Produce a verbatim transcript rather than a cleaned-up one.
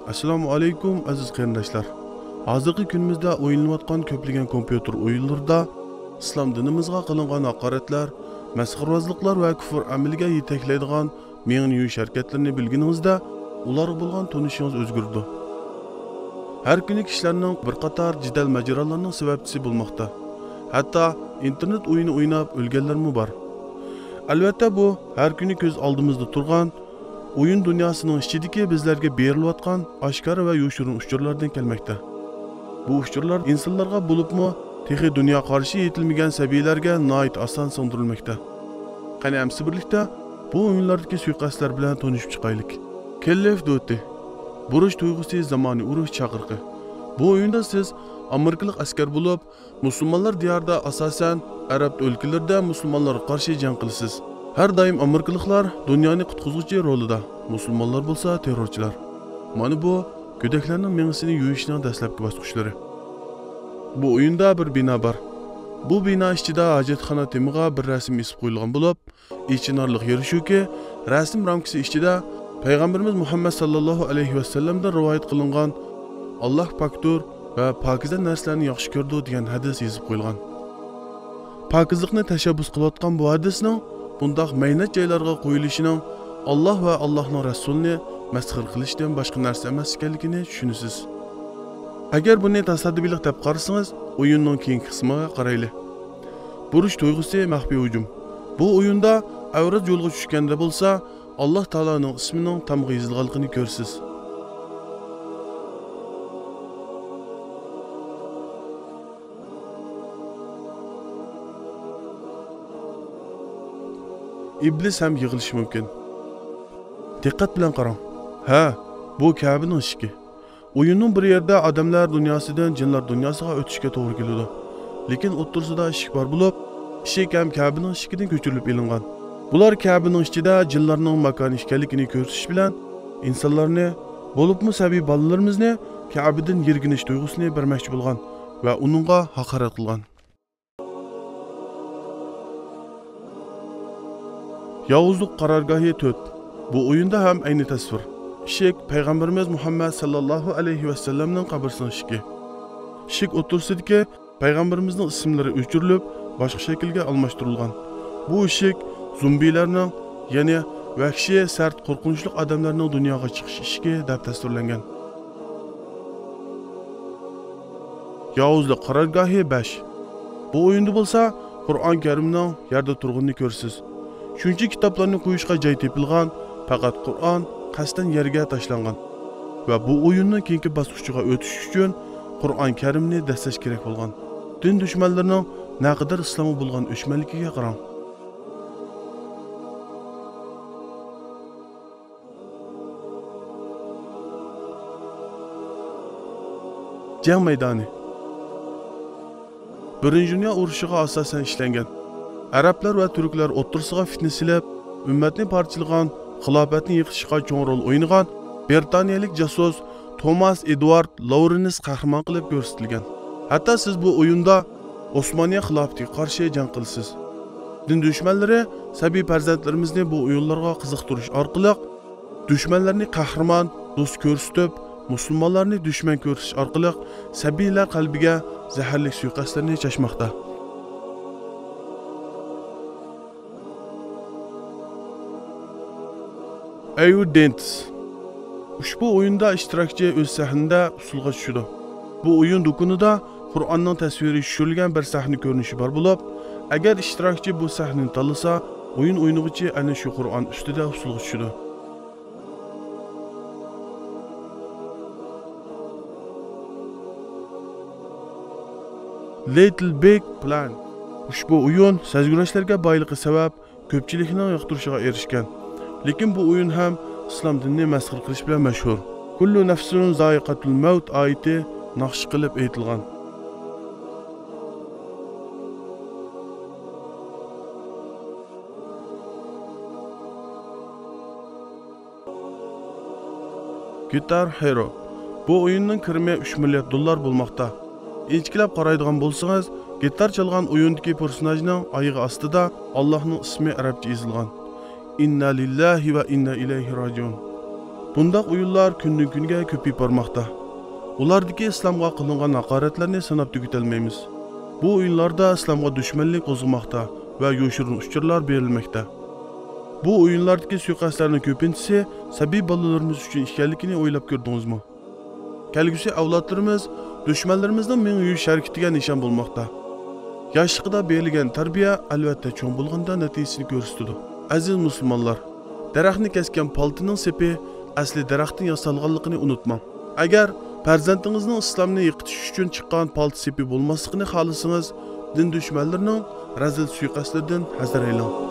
ئەسسالامۇ ئەلەيكۇم، ئەزىز قېرىنداشلار. ھازىرقى كۈنىمىزدە ئوينىلىۋاتقان كۆپلىگەن كومپيۇتېر ئويۇنلىرىدا ئىسلام دىنىمىزغا قىلىنغان ھاقارەتلەر، مەسخىرىۋازلىقلار ۋە كۇفر ئەمىلىگە يېتەكلەيدىغان مېڭىنى يۇيۇش ھەرىكەتلىرىنى بىلگىنىڭىزدە، ئۇلارغا بولغان تونۇشىڭىز ئۆزگىرىدۇ. ھەر كۈنى كىشىلەرنىڭ بىر قاتار جېدەل-ماجىرالارنىڭ سەۋەبچىسى بولماقتا. ھەتتا ئىنتېرنېت ئويۇنى ئويناپ ئۆلگەنلەرمۇ بار. ئەلۋەتتە، بۇ ھەر كۈنى كۆز ئالدىمىزدا تۇرغان ئويۇن دۇنياسىنىڭ ئىچىدىكى بىزلەرگە بېرىلىۋاتقان ئاشكارا ۋە يوشۇرۇن ئۇچۇرلاردىن كەلمەكتە. بۇ ئۇچۇرلار ئىنسانلارغا، بولۇپمۇ تېخى دۇنيا قارىشى يېتىلمىگەن سەبىيلەرگە ناھايىتى ئاسان سىڭدۈرۈلمەكتە. قېنى ئەمسە بىرلىكتە بۇ ئويۇنلاردىكى سۇيىقەستلەر بىلەن تونۇشۇپ چىقايلىك. كېل ئوف دۇتى. بۇرچ تۇيغۇسى زامانى ئۇرۇش چاقىرىقى. بۇ ئويۇندا سىز ئامېرىكىلىق ئەسكەر بولۇپ، مۇسۇلمانلار دىيارىدا، ئاساسەن، ئەرەب ئۆلكىلىرىدە مۇسۇلمانلارغا قارشى جەڭ قىلىسىز. ھەر دائىم ئامېرىكىلىقلار دۇنيانى قۇتقۇزغۇچى رولىدا، مۇسۇلمانلار بولسا تېررورچىلار. مانا بۇ گۆدەكلەرنىڭ مېڭىسىنى يۇيۇشنىڭ دەسلەپكى باسقۇچلىرى. بۇ ئويۇندا بىر بىنا بار. بۇ بىنا ئىچىدە ھاجەتخانا تېمىغا بىر رەسىم ئېسىپ قويۇلغان بولۇپ، ئېچىنارلىق يېرى شۇكى، رەسىم رامكىسى ئىچىدە پەيغەمبىرىمىز مۇھەممەد ساللاللاھۇ ئەلەيھى ۋەسەللەمدىن رىۋايەت قىلىنغان «ئاللاھ پاكتۇر ۋە پاكىزە نەرسىلەرنى ياخشى كۆرىدۇ» دېگەن ھەدىس يېزىپ قويۇلغان. پاكىزلىقنى تەشەببۇس قىلىۋاتقان بۇ ھەدىسنىڭ بۇنداق مەينەت جايلارغا قويۇلۇشىنىڭ ئاللاھ ۋە ئاللاھنىڭ رەسۇلىنى مەسخىرە قىلىشتىن باشقا نەرسە ئەمەس ئىكەنلىكىنى چۈشىنىسىز. ئەگەر بۇنى تاسادىپىيلىق دەپ قارىسىڭىز، ئويۇننىڭ كېيىنكى قىسمىغا قارايلى. بۇرچ تۇيغۇسى مەخپىي ھۇجۇم. بۇ ئويۇندا ئەۋرەز يولغا چۈشكەندە بولسا، ئاللاھ تائالانىڭ ئىسمىنىڭ تامغا يېزىلغانلىقىنى كۆرىسىز. ئىبلىس ھەم يىغلىشى مۇمكىن. دىققەت بىلەن قاراڭ. ھە، بۇ كەبىنىڭ ئىشىكى. ئويۇننىڭ بىر يېرىدە ئادەملەر دۇنياسىدىن جىنلار دۇنياسىغا ئۆتۈشكە توغرا كېلىدۇ. لېكىن ئوتتۇرىسىدا ئىشىك بار بولۇپ، ئىشىك ھەم كەبىنىڭ ئىشىكىدىن كۆچۈرۈلۈپ ئېلىنغان. بۇلار كەبىنىڭ ئىچىدە جىنلارنىڭ ماكانى ئىكەنلىكىنى كۆرسىتىش بىلەن، ئىنسانلارنى، بولۇپمۇ سەبىي بالىلىرىمىزنى كەبىدىن يىرگىنىش تۇيغۇسىنى بەرمەكچى بولغان ۋە ئۇنىڭغا ھاقارەت قىلغان. ياۋۇزلۇق قارارگاھى تۆت. بۇ ئويۇندا ھەم ئەينى تەسۋىر. ئىشىك پەيغەمبىرىمىز مۇھەممەد ساللاللاھۇ ئەلەيھى ۋەسەللەمنىڭ قەبرىسىنىڭ ئىشىكى. ئىشىك ئوتتۇرىسىدىكى پەيغەمبىرىمىزنىڭ ئىسىملىرى ئۆچۈرۈلۈپ، باشقا شەكىلگە ئالماشتۇرۇلغان. بۇ ئىشىك زومبىلارنىڭ، يەنى ۋەھشىي، سەت، قورقۇنچلۇق ئادەملەرنىڭ دۇنياغا چىقىش ئىشىكى دەپ تەسۋىرلەنگەن. ياۋۇزلۇق قارارگاھى بەش. بۇ ئويۇندا بولسا قۇرئان كەرىمنىڭ يەردە تۇرغىنىنى كۆرىسىز. شۇنچە كىتابلارنى قويۇشقا جاي تېپىلغان، پەقەت قۇرئان قەستەن يەرگە تاشلانغان. ۋە بۇ ئويۇننىڭ كېيىنكى باسقۇچىغا ئۆتۈش ئۈچۈن قۇرئان كەرىمنى دەسسەش كېرەك بولغان. دىن دۈشمەنلىرىنىڭ نەقەدەر ئىسلامغا بولغان ئۆچمەنلىكىگە قاراڭ. جەڭ مەيدانى. بىرىنچى دۇنيا ئۇرۇشىغا ئاساسەن ئىشلەنگەن. ئەرەبلەر ۋە تۈركلەر ئوتتۇرىسىغا فىتنە سېلىپ، ئۈممەتنى پارچىلىغان، خىلاپەتنى يىقىتىشقا چوڭ رول ئوينىغان بىرىتانىيەلىك جاسۇس توماس ئېدۋارد لاۋرېنس قەھرىمان قىلىپ كۆرسىتىلگەن. ھەتتا سىز بۇ ئويۇندا ئوسمانىيە خىلاپىتىگە قارشى جەڭ قىلىسىز. دىن دۈشمەنلىرى سەبىي پەرزەنتلىرىمىزنى بۇ ئويۇنلارغا قىزىقتۇرۇش ئارقىلىق، دۈشمەنلەرنى قەھرىمان، دوست كۆرسىتىپ، مۇسۇلمانلارنى دۈشمەن كۆرسىتىش ئارقىلىق سەبىيلەر قەلبىگە زەھەرلىك سۇيىقەستلەرنى چاچماقتا. ئەيۇدېنتس. ئۇشبۇ ئويۇندا ئىشتىراكچى ئۆز سەھنىدە ئۇسسۇلغا چۈشىدۇ. بۇ ئويۇن دۇكىنىدا قۇرئاننىڭ تەسۋىرى چۈشۈرۈلگەن بىر سەھنە كۆرۈنۈشى بار بولۇپ، ئەگەر ئىشتىراكچى بۇ سەھنىنى تاللىسا، ئويۇن ئوينىغۇچى ئەنە شۇ قۇرئان ئۈستىدە ئۇسسۇلغا چۈشىدۇ. لىتىل بىگ پلان. ئۇشبۇ ئويۇن سەزگۈرەشلەرگە بايلىقى سەۋەب، كۆپچىلىكنىڭ ياقتۇرۇشىغا ئېرىشكەن. لېكىن بۇ ئويۇن ھەم ئىسلام دىنىنى مەسخىرە قىلىش بىلەن مەشھۇر. كۇللۇ نەفسۇن زائىقەتۇل مەۋت ئايىتى ناخشا قىلىپ ئېيتىلغان. گىتار ھېرو. بۇ ئويۇننىڭ كىرىمى ئۈچ مىليارد دوللار بولماقتا. ئىنچىكىلەپ قارايدىغان بولسىڭىز، گىتار چالغان ئويۇندىكى پېرسوناژنىڭ ئايىغى ئاستىدا ئاللاھنىڭ ئىسمى ئەرەبچە يېزىلغان. ئىننا لىللاھى ۋە ئىننا ئىلەيھى راجىئۇن. بۇنداق ئويۇنلار كۈندىن-كۈنگە كۆپىيىپ بارماقتا. ئۇلاردىكى ئىسلامغا قىلىنغان ھاقارەتلەرنى ساناپ تۈگىتەلمەيمىز. بۇ ئويۇنلاردا ئىسلامغا دۈشمەنلىك قوزغىماقتا ۋە يوشۇرۇن ئۇچۇرلار بېرىلمەكتە. بۇ ئويۇنلاردىكى سۇيىقەستلەرنىڭ كۆپىنچىسى سەبىي بالىلىرىمىز ئۈچۈن ئىكەنلىكىنى ئويلاپ كۆردىڭىزمۇ؟ كەلگۈسى ئەۋلادلىرىمىز دۈشمەنلىرىمىزنىڭ مېڭە يۇيۇش ھەرىكىتىگە نىشان بولماقتا. ياشلىقىدا بېرىلگەن تەربىيە، ئەلۋەتتە، چوڭ بولغاندا نەتىجىسىنى كۆرسىتىدۇ. ئەزىز مۇسۇلمانلار، دەرەخنى كەسكەن پالتىنىڭ سېپى ئەسلى دەرەختىن ياسالغانلىقىنى ئۇنتۇماڭ. ئەگەر پەرزەنتىڭىزنىڭ ئىسلامنى يىقىتىش ئۈچۈن چىققان پالتا سېپى بولماسلىقىنى خالىسىڭىز، دىن دۈشمەنلىرىنىڭ رەزىل سۇيىقەستلىرىدىن ھەزەر ئەيلەڭ.